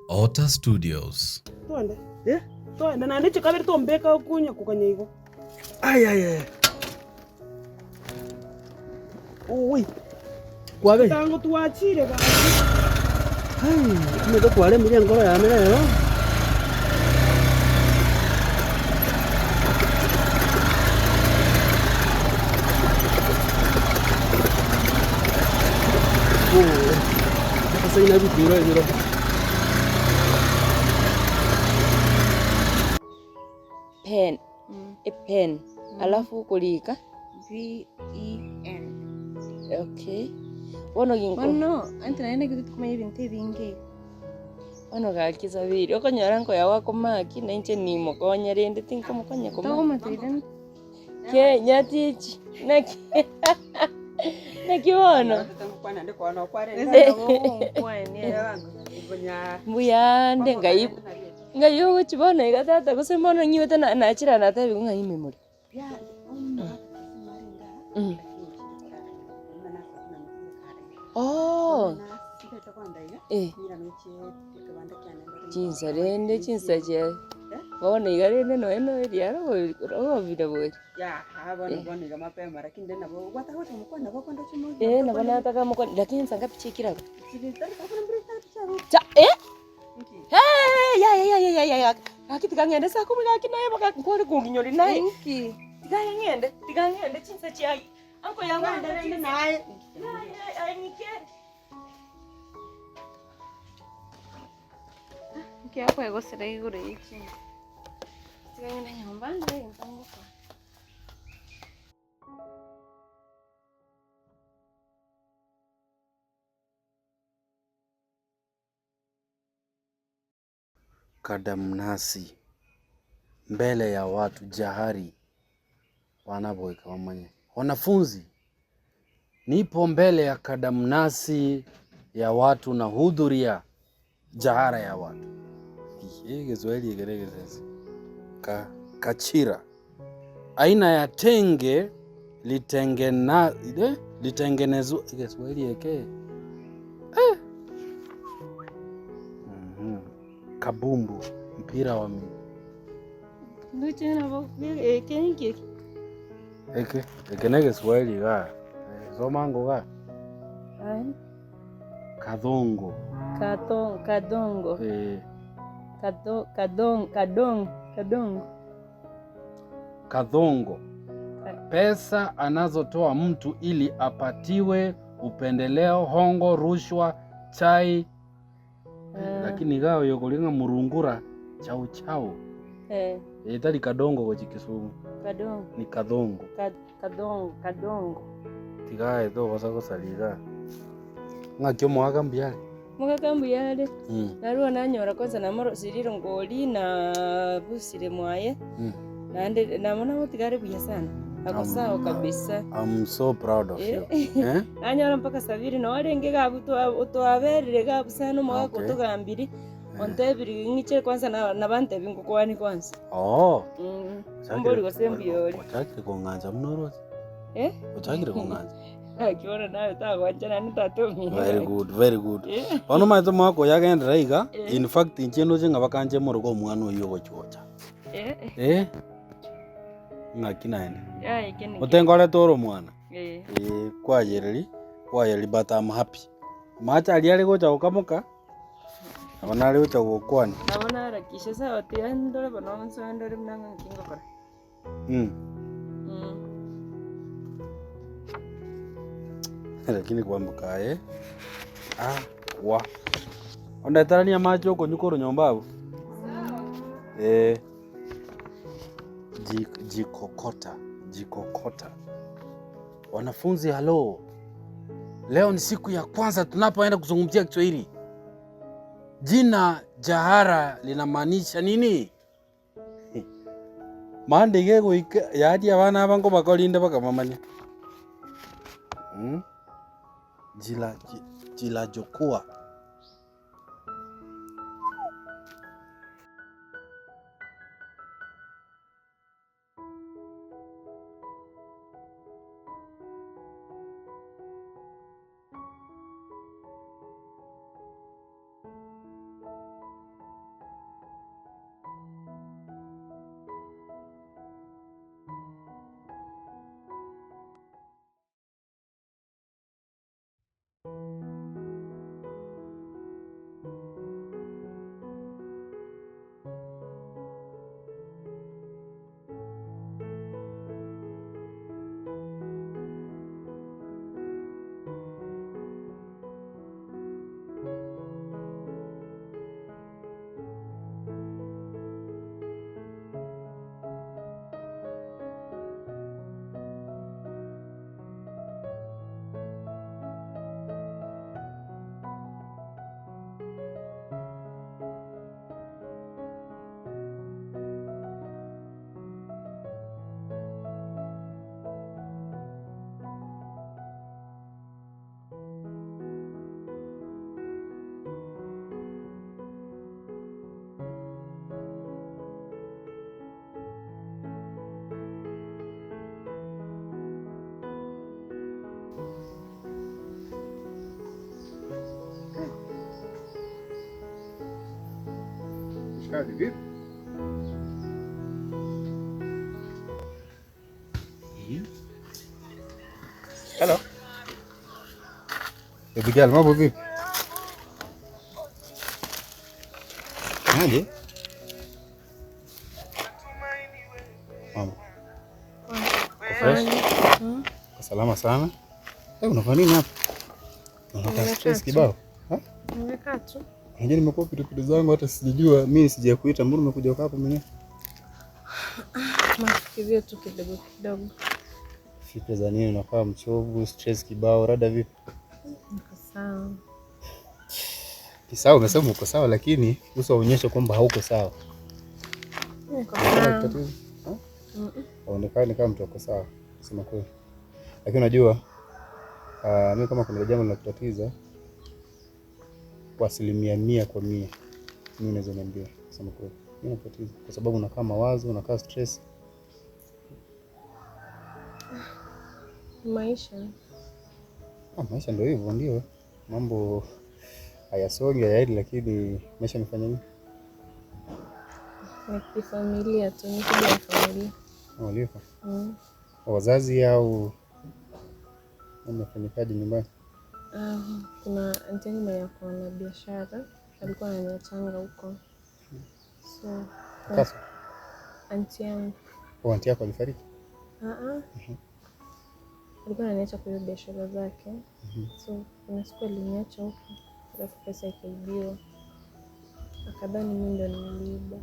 Otter Studios. Twende. Eh? Twende naende chikabere tombeka okonya koganya igo. Ai ai ai. Oi. Kwabe. Tango twachire gaki. Ai, omanyete kwaremire enkoro yane rero. Oh, ase inabitiro ebiro. Pen, epen, alafu okorika V E N. okay. Bono ginko Bono intwe naende naki tokomanya ebinto ebinge iga. bono gaki Sabiri, okonyora nkoyago akomaki na inche nimokonye rende tinkomokonya komaki. Togomotebi Ke nyatichi, naki naki bono? Mbuyande ngai Ng'ai ogochia bono iga tata gose mbono ng'iwete na nachire natebiwa ng'a ime more. Oh, eh. Chinsa rende chinsa chia bono iga rende nonya na eriaro obobire bori. Eh nabo nataka mokwane lakini nsa ngapi chiekire abwo? Cha eh. Hee yaya yaya yaya yaya gaki tiga ng'ende saa kumi gaki naye boka nkware konginyori naye. Inki? Tiga ng'ende, tiga ng'ende chinsa chiaye. Anko yango rende naye. Naye aye ng'ike. Nki akwegosera igoro ye chinsa? Tiga ng'ende nyomba ndore egento ngokora. Kadamnasi mbele ya watu jahari bana goika bamanye. Wanafunzi, nipo mbele ya kadamnasi ya watu na hudhuria jahara ya watu. Egeswahili eke negesese. Ka, kachira aina ya tenge litengena, eh, litengenezwa Kiswahili eke eh. Kabumbu mpira wa miguu Ndoche nabo eke ninki eke? Eke eke ne Kiswahili igaa soma ango igaa. Aye. Kathongo. Kato kadongo. Eh. Kato kadong kadong kadongo. Kathongo. Pesa anazotoa mtu ili apatiwe upendeleo, hongo, rushwa, chai. Lakini iga oyo okoria ng'a murungura chau chau. Eh. Etari kadongo gochia Kisumu. Kadongo. Ni kathongo. Kadongo kadongo. Tiga aye togosa gosaria igaa. Ng'aki omogaka mbuya are? Omogaka mbuya are, narwo nanyora kwanza namorosirie erongori na busire mwaye, naende nabo namotiga are buya sana, ako sawa kabisa. I'm so proud of you. Eh? Nanyora mpaka Sabiri noo arenge iga abwo twa twaberire iga abwo sana omogaka Okay. otogambiri, ontebirie ng'iche kwanza na nabantebi ngokwanie kwanza. Oo. Ombori gose mbuya ore. Ochakire kong'ancha buna oroche. Eh? Ochakire kong'ancha. Naki bono naye tagwancha naende tata omino. Very good, very good. Bono omanyete omwaka oyo agenderera iga, in fact inche ndoche ng'a bakanche moroke omwana oyio ogochi gocha. Eh? Ng'aki naende? Yaya eke neke. Otengorete ore omwana? Eh. Eh, kwayereri, kwayereri but I'm happy. Amache aria are gocha gokamoka, nabo nare gocha gokwania. Nabo naharakishe sawa tiga ndore bono nsoe ndore buna ng'aki ngokora. Mm. Lakini kwamboka aye ah wa ondeteranie amache okonywa korwa nyomba abwo eh Ji- jikokota jikokota wanafunzi halo leo ni siku ya kwanza tunapoenda kuzungumzia kiswahili jina jahara linamaanisha nini Mambia iga egoika yaani abana aba nkobakorinde bakamamanya. Jila jilajokua. Mshikaji vipi? Hello. Baby girl, mambo vipi? Aje? Mambo. Uko fresh? Uko salama sana? Eh, unafanya nini hapa? Unataka stress kibao? Ha? Nimekaa tu. Unajua nimekuwa pitapita zangu hata sijajua mimi sijakuita, mbona umekuja hapa mwenyewe? Mafikirio tu kidogo kidogo. Fikra za nini? Unakaa mchovu, stress kibao, rada vipi? Niko sawa. Sawa, umesema uko sawa, lakini uso uonyeshe kwamba hauko sawa. Niko Kuna sawa. tatizo? Ha? Haonekani kama mtu ako sawa, kusema kweli. Lakini unajua uh, mimi kama kuna jambo linakutatiza kwa 100% kwa 100, mimi unaweza niambia, kusema kweli. Mimi nakutatiza kwa sababu unakaa mawazo, unakaa stress. Maisha. Ah, maisha ndio hivyo, ndio mambo hayasongi hayaendi, lakini maisha yamefanya nini? Ni kifamilia tu, ni shida ya familia. Walifa Mm. wazazi au wamefanyikaje nyumbani? Ah, kuna anti yangu mwenye ako na biashara alikuwa ananiachanga huko, so Kafa anti yangu au anti yako alifariki? ah ah, alikuwa ananiacha kwa hiyo biashara zake. So kuna siku aliniacha huko, alafu pesa ikaibiwa, akadhani mimi ndo niliiba.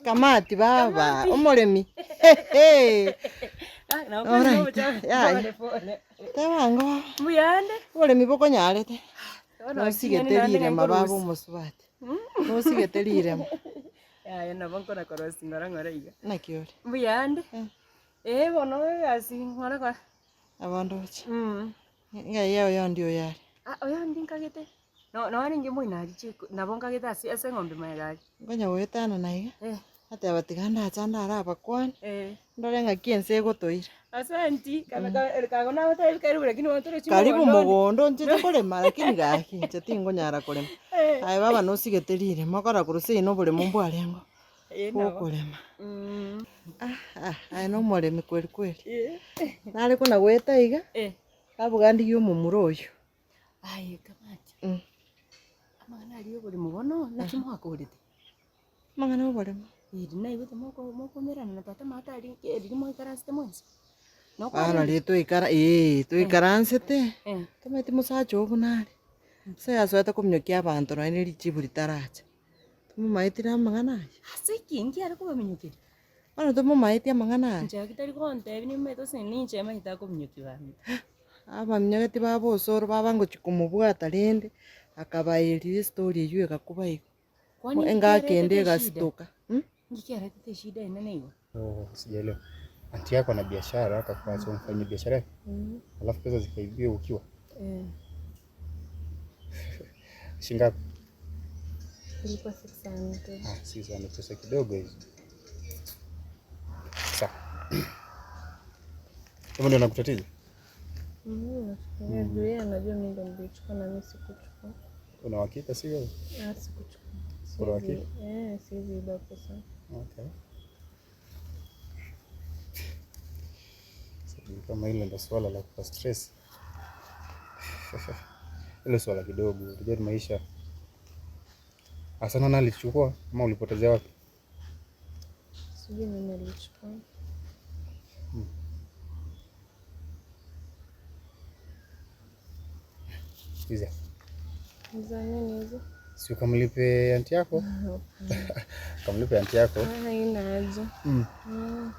Kamati baba, omoremi. Hehe. Alright. Yaya. Tebango. Mbuyande. Oboremi bokonyarete. Nosigete rirema baba omosubati. Nosigete rirema. Yaya nabo nkona korosi ng'ora ng'ora iga. Naki ore? Mbuyande. Eh bono egasi ng'ora ng'ora. Abandoche. Mm. Ng'ai yao yondi oyare. Ah oyondi nkagete. No noaringe moinari chiko nabo nkagete ase ase eng'ombe mayegari. Nkonya goetana na iga. Eh. Ateba tiga ndacha ndarabakwane. Eh. Ndore ng'aki ense egotoira. Asanti kago nagotebi karibu lakini bono Karibu mogondo nchete korema lakini gaki inche tingonyara korema. Aye baba nosigete rirema okora korwa seino oboremo mbwarengo bokorema. Mm. Ah, aye na omoremi kweli kweli. Eh. Nare kona goeta iga, Eh. kabuga ndigie omomura oyo. Aye kamati. Mm. Amang'ana aria oboremo bono naki mwakorete? Amang'ana ya oboremo. Eri naigwete moko mokomerana na tata maate aria eriri mwaikaransete mwensi. Bono riria twaikara eh, twaikaransete, Eh. tomanyeti mosacha oo buna are, ase yasoete kominyokia abanto nonye na richibu ritaracha. Tomomaeti na amang'ana aya. Ase ki nki are kobaminyokeria? Bono tomomaeti amang'ana aya. Inche aki tari gontebia nimanyete gose ninche manyete akominyokia bamino. Abaminyogeti baba osoro baba ngochia komobwata rende, akabaeria estory eywo egakuba igo. Kwani Engaki ende nki kiaretete eshida? egasitoka. Nki kiaretete eshida enene igo? Oh, sijaelewa. Anti yako ana biashara akakuacha umfanyie biashara yake? Alafu pesa zikaibiwa ukiwa Eh, shilingi ngapi? ilikuwa 600. Ah, si sana, pesa kidogo hizo. Sawa. Kama ndio nakutatiza? Nafikiria juu yeye anajua mimi ndo nilichukua na mimi sikuchukua. Una uhakika si wewe? Ah, sikuchukua. Una Siwezi, uhakika? eh, siwezi iba pesa. Okay. Sijui kama hilo ndo swala la kupa stress. Hilo swala kidogo, unajua ni maisha. Hasa nani alichukua ama ulipotezea wapi? Sijui nani alichukua. Hizi hapa. Za nini hizo? Si ukamlipe anti yako? Ukamlipe anti yako. Ah, haina haja. Mm. Mm.